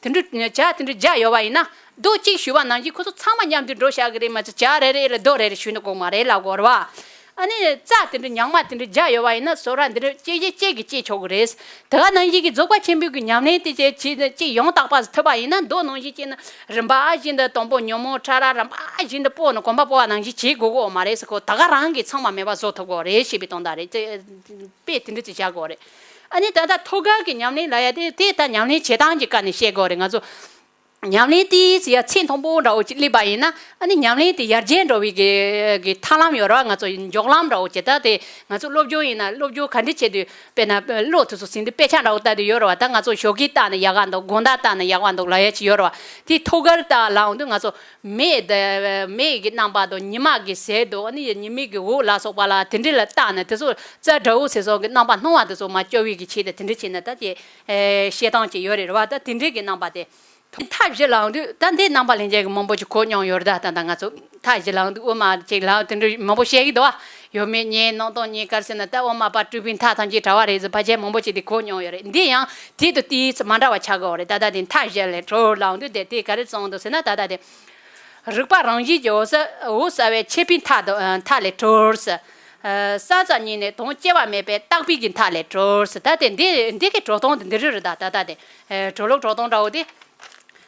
དེ་འདྲ་བྱ་དེ་འདྲ་བརྒྱ་ཡོད་པ་ཡིན་ན་རྡོ་གཅིག་གཞུས་པ་ནང་བཞིན་ཁོ་ཚོ་ཚང་མ་མཉམ་དུ་འགྲོ་བཞག་གི་རེད་མ་གཏོགས་བྱ་རེ་རེ་ལ་རྡོ་རེ་རེ་གཞུས་ནས་དགོས་མ་རེད་ལབ་དགོས་རེད་བ། ཨ་ནི་རྩྭ་དེ་འདྲ་ཉག་མ་དེ་འདྲ་བརྒྱ་ཡོད་པ་ཡིན་ན་ཟོ་ར་འདི་འདྲ་གཅིག་གིས་གཅིག་གིས་གཅིག་ཆོག་གི་རེད། དེ་ག་ནང་བཞིན་གྱི་རྫོགས་པ་ཆེན་པོའི་གི་ཉམས་ལེན་དེ་བྱས་བྱས་གཅིག་ཡང་དག་པ་ཐུབ་པ་ཡིན་ན་མདོ་ནང་བཞིན་བྱས་ན་རིམ་པ་བཞིན་དུ་དང་པོ་ཉོན་མོངས་ཕྲ་རགས་རིམ་པ་བཞིན་དུ་སྤོ་ནས་གོམ་པ་སྤོ་བ་ནང་བཞིན་བྱེད་དགོས་གོ་མ་རེད་ཟེར། ཁོ་ད་ག་རང་གིས་ཚང་མ་མེད་པ་བཟོ་ཐུབ་གོ་རེད་ཞེས་པའི་དོན་དག་རེད། དཔེ་དེ་འདྲ་ཅིག་བྱ་དགོས་རེད། ཨ་ནི་ད་ལྟ་ཐོད་རྒལ་གྱི་ཉམས་ལེན་ལབ་ཡ་དེ་དེ་ད་ཉམས་ལེན་བྱེད་སྟངས་ཀྱི་སྐབས་ནས་བཤད་དགོས་རེད། ང་ཚོ་ཉམས་ལེན་དེ་ཟེར་ཡ་ཚད་མཐོན་པོ་འདྲ་བོ་ཅིག་སླེབས་པ་ཡིན་ན་ཨ་ནི་ཉམས་ལེན་དེ་ཡར་རྒྱས་འགྲོ་བའི་གི་གི་ཐབས་ལམ་ཡོད་རེད་བ། ང་ཚོ་མགྱོགས་ལམ་འདྲ་བོ་ཅིག་ད་དེ་ང་ཚོ་སློབ་སྦྱོང་ཡིན་ན་སློབ་སྦྱོང་ག་འདྲ་བྱེད་དུས་དཔེར་ན་བློ་དེ་ཚོ་ཟིན་དུས་དཔེ་ཆ་འདྲ་བོ་ལྟ་དུས་ཡོད་རེད་བ། ད་ང་ཚོ་ཞོགས་ཀས་ལྟ་ན་ཡག་ག་འདུག་དགོང་དག་ལྟ་ན་ཡག་ག་འདུག་ལབ་ཡ་ཅིག་ཡོད་རེད་བ། དེ་ཐོད་རྒལ་ལྟ་ལབ་འོང་དུས་ང་ཚོ་མེ་དེ་མེ་གི་རྣམ་པ་དང་ཉི་མ་གི་ཟེར་དང་ཨ་ནི་ཉི་མའི་གི་འོད་ལ་སོགས་པ་ལ་དེ་འདྲ་ལ་བལྟས་ནས་དེ་ཚོ་རྩ་འདྲ་བོ་ཟེར་སོགས་ཀྱི་རྣམ་པ་སྣང་བ་དེ་ཚོ་མ་སྐྱོ་བའི་གི་ཆེད་དུ་དེ་འདྲ་བྱས་ནས་ད་དེ་ཨེ་བཤད་སྟངས་ཅིག་ཡོད་རེད་བ། ད་དེ་འདྲའི་གི་རྣམ་པ་དེ་མཐའ་བཞི་ལབ་དུས་ད་འདི་རྣམ་པ་ལྷན་རྒྱས་ཀྱི་མང་པོ་ཅིག་གོ་མྱོང་ཡོད་རེད། ད་ད་ད་ང་ཚོ་མཐའ་བཞི་ལབ་དུས་དབུ་མ་ཅིག་ལབ་དེ་འདྲ་མང་པོ་བཤད་ཀྱི་འདུག་བ། ཡོད་མེད་གཉིས་སྣང་སྟོང་གཉིས་ག་རེ་ཟེར་ན་ད་དབུ་མ་པ་སྤྲུལ་པའི་མཐའ་ཐམས་ཅད་བྲལ་བ་རེད་ཟེར་ཕལ་ཆེར་མང་པོ་ཅིག་དེ་གོ་མྱོང་ཡོད་རེད། འདི་ཡང་དེ་དང་དེའི་ཚོ་མ་འདྲ་བ་ཆགས་ཀྱི་ཡོད་རེད། ད་ད་དེ་མཐའ་བཞི་ལས་གྲོལ་ལབ་དུས་དེ་དེ་ག་རེ་གསུངས་འདུག་ཟེར་ན་ད་ད་དེ། རིག་པ་རང་བཞིན་གྱི་འོད་གསལ་འོད་གསལ་བའི་ཆད་པའི་མཐའ་དང་མཐའ་ལས་གྲོལ་ཟེར། ས་ཙམ་ཉིད་ནས་དོན་སྐྱེ་བ་མེད་པའི་རྟག་པའི་གི་མཐའ་ལས་གྲོལ་ཟེར། ད་དེ་འདི་འདི་གི་གྲོལ་སྟངས་དེ་འདི་རེད་རེད། ད་ད་ད་དེ་གྲོལ་ལུགས་གྲོལ་སྟངས་འདྲ་བོ་དེ།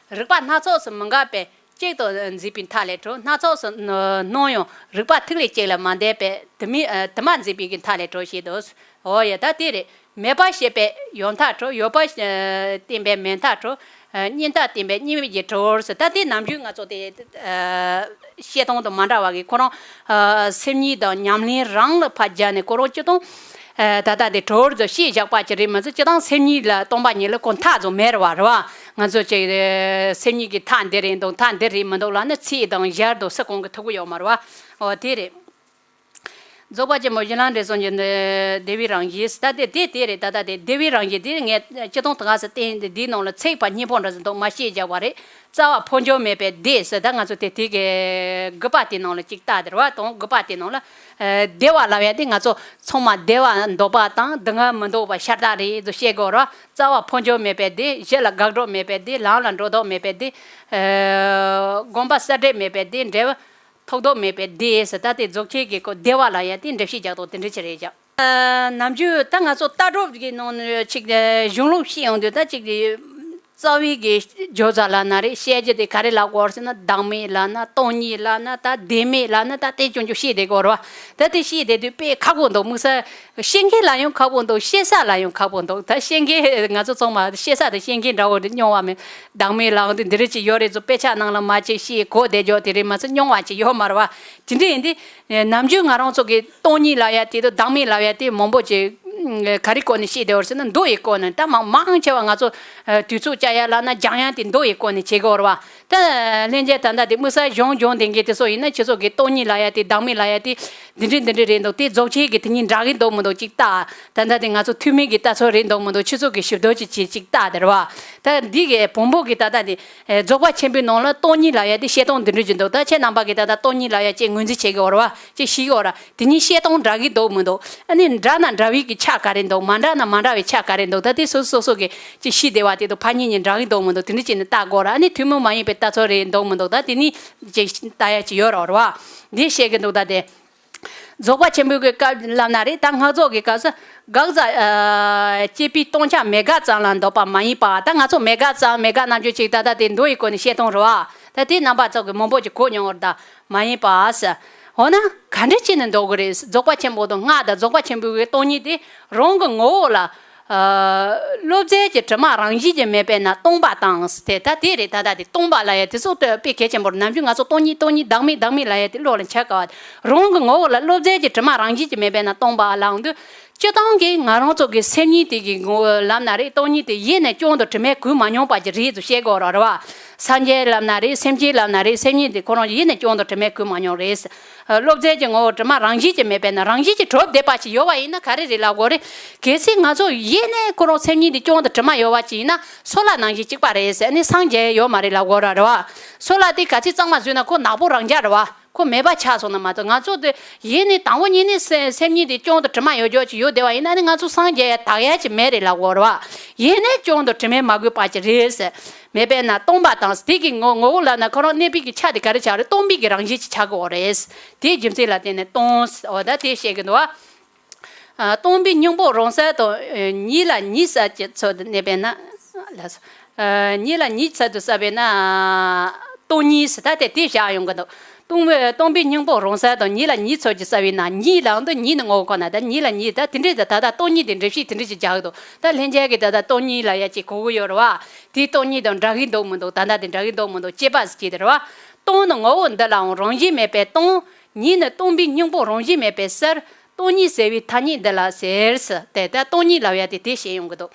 རིག་པ་སྣ་ཚོགས་སུ་མི་འགག་པས་གཅིག་ཏུ་འཛིན་པའི་མཐའ་ལས་གྲོལ། སྣ་ཚོགས་སུ་སྣང་ཡང་རིག་པ་ཐིག་ལེ་གཅིག་ལ་མ་འདས་པས་དུ་མའི་དུ་མ་འཛིན་པའི་གི་མཐའ་ལས་གྲོལ་ཞེས་དོ། འོ་ཡ་ད་དེ་རེད། མེད་པ་ཤེས་པས་ཡོད་མཐའ་གྲོལ། ཡོད་པ་བརྟེན་པས་མེད་མཐའ་གྲོལ། གཉིས་མཐའ་བརྟེན་པས་གཉིས་མེད་ཀྱི་གྲོལ་ཟེར། ད་དེ་ནམ་རྒྱུན་ང་ཚོ་དེ་བཤད་སྟངས་དང་མ་འདྲ་བ་གི་ཁོ་རང་སེམས་ཉིད་དང་ཉམས་ལེན་རང་ལ་ཕར་སྦྱར་ནས་ཁོ་རང་སྤྱི་དང་ད་ལྟ་དེ་གྲོལ་ཟེར་བཤད་བཞག་པ་ཅིག་རེད་མ་ཟད་སྤྱི་དང་སེམས་ཉིད་ལ་སྟོང་པ་ཉིད་ལ་ཁོ་མཐའ་ཙམ་མེད་རེད་བ། རེད་བ། ང་ཚོ་ཅིག་སེམས་ཉིད་ཀྱི་མཐའ་འདི་རེད་འདུག་མཐའ་འདི་རེད་མི་འདུག་ལབ་ན་ཚིག་དང་ཞར་དུ་སུ་གང་གི་ཐུག་གི་ཡོད་མ་རེད་བ། འོ་དེ་རེད། རྫོགས་པ་ཆེན་པོ་གཞི་ལམ་འབྲས་གསུམ་གྱི་ནི་བདེ་བའི་རང་བཞིན། ད་དེ་དེ་དེ་རེད། ད་ད་དེ་བདེ་བའི་རང་བཞིན་དེ་ངས་སྤྱིར་བཏང་དེ་ག་སེ་བསྟན་དེ་འདིའི་ནང་ལ་ཚིག་པ་གཉིས་པོ་འདྲ་ཟིན་འདུག་མ་ཤེས་བཞག་པ་རེད། རྩ་བ་འཕོ་འགྱུར་མེད་པའི་བདེ་ཟེར། ད་ང་ཚོ་དེ་དེ་གི་དགུ་པ་དེ་ནང་ལ་ཅིག་ལྟ་དེ་རེད་བ། དང་དགུ་པ་དེ་ནང་ལ་ཨ་བདེ་བ་ལབ་ཡ་དེ་ང་ཚོ་ཚང་མ་བདེ་བ་འདོད་པ་དང་སྡུག་བསྔལ་མི་འདོད་པ་ཤ་སྟག་རེད་ཟེར་བཤད་དགོས་རེད་བ། རྩ་བ་འཕོ་འགྱུར་མེད་པའི་བདེ། གཞི་ལ་དགག་སྒྲུབ་མེད་པའི་བདེ། ལམ་ལ་འགྲོ་ལྡོག་མེད་པའི་བདེ། ཨ་སྒོམ་པ་གསལ་འགྲིབ་མེད་པའི་བདེ། འབྲས་བུ་ཐོགས་ལྡོག་མེད་པའི་བདེ་ཟེར། ད་དེ་རྫོགས་ཆེན་གྱི་སྐོར་བདེ་བ་ལབ་ཡ་དེ་འགྲེལ་བཤད་རྒྱག་སྟངས་དེ་འདྲ་ཅིག་རེད་ཀྱང་། ཨ་ནམ་རྒྱུན་ད་ང་ཚོ་ལྟ་གྲུབ་ཀྱི་ནང་ནས་ཅིག་གཞུང་ལུགས་བཤད་ཡོང་དུས་ད་ཅིག་རྩ་བའི་གི་སྦྱོར་རྩ་ལབ་ན་རེད། བཤད་རྒྱུ་དེ་ག་རེ་ལབ་དགོས་ཟེར་ན། བདག་མེད་ལབ་ན། སྟོང་ཉིད་ལབ་ན། ད་བདེན་མེད་ལབ་ན། ད་དེ་ཅུང་ཅུང་བཤད་བསྡད་དགོས་རེད་བ། ད་དེ་བཤད་བསྡད་དུས་དཔེ་ཁག་པོ་འདུག་དམིགས་བསལ་བཤད་མཁན་ལ་ཡང་ཁག་པོ་འདུག་བཤད་ས་ལ་ཡང་ཁག་པོ་འདུག་ད་བཤད་མཁན་ང་ཚོ་ཚང་མ་བཤད་ས་དེ་བཤད་མཁན་འདྲ་བོ་རེད། རྙིང་བ་མེད། བདག་མེད་ལབ་དེ་འདི་རིགས་ཅིག་ཡོད་རེད་ཚོ། དཔེ་ཆ་ནང་ལ་མ་ཅིག་ཤེས་གོ་བསྡད་རྒྱུ་དེ་རེད་མ་ཚད་རྙིང་བ་ཅིག་ཡོད་མ་རེད་བ། དེ་འདྲ་ཡིན་དུས་ནམ་རྒྱུན་ང་རང་ཚོ་གི་སྟོང་ཉིད་ལབ་ཡ་དེ་དང་བདག་མེད་ལབ་ཡ་དེ་མང་པོ་ཅིག་ག་རེ་སྐོར་ནས་བཤད་བསྡད་ཡོད་ཟེར་ན། མདོ་ཡི་སྐོར་ནས། ད་མང་མང་ཆེ་བ་ང་ཚོ་དུས་ཚོད་བཅད་ཡ་ལབ་ན་སྦྱང་ཡ་དེ་མདོ་ཡི་སྐོར་ནས་བྱེད་དགོས་རེད་བ། ད་ལྷན་རྒྱས་ད་ལྟ་དེ་དམིགས་བསལ་གཞུང་སྦྱོང་བསྡད་མཁན་དེ་ཚོ་ཡིན་ན་ཁྱེད་ཚོ་གི་སྟོང་ཉིད་ལབ་ཡ་དེ་བདག་མེད་ལབ་ཡ་དེ་འདི་འདྲ་འདི་འདྲ་རེད་འདུག་དེ་རྫོགས་ཆེན་གྱི་དེ་གཉིས་འདྲ་གི་འདུག་མི་འདུག་ཅིག་ལྟ། ད་ལྟ་དེ་ང་ཚོ་ཐུན་མིན་གྱི་ལྟ་ཚུལ་རེད་འདུག་མི་འདུག་ཁྱེད་ཚོ་གི་ཞིབ་འདོད་ཅིག་བྱེད་ཅིག་ལྟ་དེ་རེད་བ། ད་འདི་གི་བོན་པོ་གི་ད་ལྟ་དེ་རྫོགས་པ་ཆེན་པོའི་ནང་ལ་སྟོང་ཉིད་ལབ་ཡ་དེ་བཤད་སྟངས་འདི་འདྲ་ཅིག་འདུག་ད་ཁྱེད་རྣམ་པ་གི་ད་ལྟ་སྟོང་ཉིད་ལབ་ཡ་ཅིག་ངོས་འཛིན་བྱེད་གི་ཡོད་རེད་བ། ཅིག་ཤེས་གི་ཡོད་རེད། དེ་གཉིས་བཤད་སྟངས་འདྲ་གི་འདུག་མི་འདུག་ཨ་ནི་འདྲ་ན་འདྲ་བའི་གི་ཆ་ག་རེ་འདུག་མ་འདྲ་ན་མ་འདྲ་བའི་ཆ་ག་རེ་འདུག་ད་དེ་སོ་སོ་སོ་གི་ཅིག་ཤེས་བདེ་བ་དེ་དང་ཕ་གཉིས་གཉིས་འདྲ་གི་འདུག་མི་འདུག་དེ་འདྲ་བྱས་ནས་ལྟ་དགོས་ར། ཨ་ནི་ཐུན་མོང་མ་ཡིན་པའི་ལྟ་ཚུལ་རེད་འདུག་མི་འདུག་ད་དེ་ནི་ཅིག་ལྟ་ཡ་ཅིག་ཡོད་རེད་བ། འདི་བཤད་གི་འདུག་ད་དེ་རྫོགས་པ་ཆེན་པོའི་གི་སྐབས་ལབ་ན་རེད། ད་སྔགས་རྫོགས་ཀྱི་སྐབས་སུ་དགག་བྱ་ཨ་བཅད་པའི་སྟོང་ཆ་མེད་དགག་ཙམ་ལ་འདོད་པ་མ་ཡིན་པ། ད་ང་ཚོ་མེད་དགག་ཙམ་མེད་དགག་རྣམ་འགྱུར་ཅིག་ད་ལྟ་དེ་མདོ་ཡི་སྐོར་ནས་བཤད་སྟངས་རེད་བ། ད་དེ་རྣམ་པ་ཚོ་གི་མང་པོ་ཅིག་གོ་མྱོང་བ་རེད་ད། མ་ཡིན་པ་ཟེར། འོ་ན་ག་འདྲ་བྱས་ནས་འདོགས་དགོས་རེད། རྫོགས་པ་ཆེན་པོ་དང་སྔགས་དང་རྫོགས་པ་ཆེན་པོའི་སྟོང་ཉིད་དེ་རང་གི་ངོ་བོ་ལ། ཨ་བློ་བཙལ་གྱི་དྲི་མ་རང་བཞིན་གྱིས་མེད་པས་ན་སྟོང་པ་དང་ཟེར། དེ་ད་དེ་རེད། ད་ད་དེ་སྟོང་པ་ལབ་ཡ་དེ་ཚོ་ལྟོས་དཔེ་གལ་ཆེན་པོ་རེད། ནམ་རྒྱུན་ང་ཚོ་སྟོང་ཉིད་སྟོང་ཉིད་བདག་མེད་བདག་མེད་ལབ་ཡ་དེ་བློ་ལ་འཆར་དཀའ་བ། རང་གི་ངོ་བོ་ལ་བློ་བཙལ་གྱི་དྲི་མ་རང་བཞིན་གྱིས་མེད་པས་ན་སྟོང་པ་ལབ་དུས། སྤྱིར་བཏང་གི་ང་རང་ཚོ་གི་སེམས་ཉིད་དེ་གི་ངོ་བོ་ལབ་ན་རེད། སྟོང་ཉིད་དེ་ཡེ་ནས་བྱུང་དང་དྲི་མས་གོས་མ་མྱོང་པ་ཅིག་རེད་ཟེར་བཤད་དགོས་ར་རེད་བ། སངས་རྒྱས་ལབ་ན་རེད། སེམས་ཅན་ལབ་ན་རེད། སེམས་ཉིད་དེ་ཁོ་རང་ཡེ་ནས་བྱུང་དང་དྲི་མས་གོས་མ་མྱོང་རེད། བློ་བཙལ་གྱི་ངོ་བོ་དྲི་མ་རང་བཞིན་གྱིས་མེད་པས་ན་རང་བཞིན་གྱིས་གྲུབ་བསྡད་པ་ཅིག་ཡོད་པ་ཡིན་ན་ག་རེ་རེད་ལབ་དགོས་རེད། གལ་སྲིད་ང་ཚོ་ཡེ་ནས་ཁོ་རང་སེམས་ཉིད་དེ་བྱུང་དང་དྲི་མ་ཡོད་པ་ཅིག་ཡིན་ན་སོལ་བ་ནང་བཞིན་གཅིག་པ་རེད་ཟེར་ནས་སངས་རྒྱས་ཡོད་མ་རེད་ལབ་དགོས་ར་རེད་བ། སོལ་བ་དེ་ག་ཚོད་གཙང་མ་བཟོས་ན་ཁོ་ནག་པོ་རང་རྐྱང་རེད་བ། ཁོ་མེད་པ་ཆགས་སོང་ན་མ་གཏོགས། ང་ཚོ་དེ་ཡེ་ནས་དང་པོ་ཉིད་ནས་སེ་སེམས་ཉིད་དེ་བྱུང་དང་དྲི་མ་ཡོད་རྒྱུ་ཅིག་ཡོད་བསྡད་པ་ཡིན་ན་ནི་ང་ཚོ་སངས་རྒྱས་ཡ་དག་ཡ་ཅིག་མེད་རེད་ལབ་དགོས་རེད་བ། ཡེ་ནས་བྱུང་དང་དྲི་མས་མ་གོས་པ་ཅིག་རེད་ཟེར། མེད་པས་ན་སྟོང་པ་དང་། དེ་གི་ངོ་ངོ་བོ་ལབ་ན་ཁོ་རང་གནས་པའི་གི་ཆ་དེ་ག་རེ་ཆགས་རེད། སྟོང་པའི་གི་རང་བཞིན་ཅིག་ཆགས་དགོས་རེད། དེའི་རྒྱུ་མཚན་ལ་བརྟེན་ནས་སྟོང་། འོ་ད་དེ་བཤད་གི་འདུག་བ། ཨ་སྟོང་པའི་སྙིང་པོ་རང་གསལ་དང་། ཨ་ཉིད་ལ་ཉིད་གསལ་གྱི་ཚུལ་དུ་གནས་པས་ན་ལ་སོགས། ཨ་ཉིད་ལ་ཉིད་ཚུལ་དུ་གསལ་བས་ན་སྟོང་ཉིད་ཟེར། ད་དེ་དེ་བཞག་ཡོང་གི་འདུག་སྟོང་པའི་སྟོང་པའི་སྙིང་པོ་རང་གསལ་དང་། ཉིད་ལ་ཉིད་ཚུལ་གྱིས་གསལ་བས་ན། ཉིད་ལ་འདི་ཉིད་ནི་ངོ་བོ་ཁོ་ན། ད་ཉིད་ལ་ཉིད། ད་དེ་འདྲའི་ད་ད་ལྟ་སྟོང་ཉིད་དེ་འགྲེལ་བཤད་དེ་འདྲའི་ཅིག་རྒྱག་གི་འདུག་ད་ལྷན་རྒྱས་ཀྱིས་ད་ལྟ་སྟོང་ཉིད་ལབ་ཡ་ཅིག་གོ་གི་ཡོད་རེད་བ། དེའི་སྟོང་ཉིད་དང་འདྲ་གི་འདུག་མི་འདུག་ད་ལྟ་དེ་འདྲ་གི་འདུག་མི་འདུག་དཔྱད་པ་ཟེར་གྱི་དེ་རེད་བ། སྟོང་ནི་ངོ་བོ་འདི་ལའང་རང་བཞིན་མེད་པས་སྟོང་། ཉིད་ནི་སྟོང་པའི་སྙིང་པོ་རང་བཞིན་མེད་པས་གསལ། སྟོང་ཉིད་གསལ་བའི་ཐ་སྙད་འདི་ལ་ཟེར་ཟེར། དེ་ལྟར་སྟོང་ཉིད་ལབ་ཡ་དེ་དེ་བཤད་ཡོང་གི་འདུག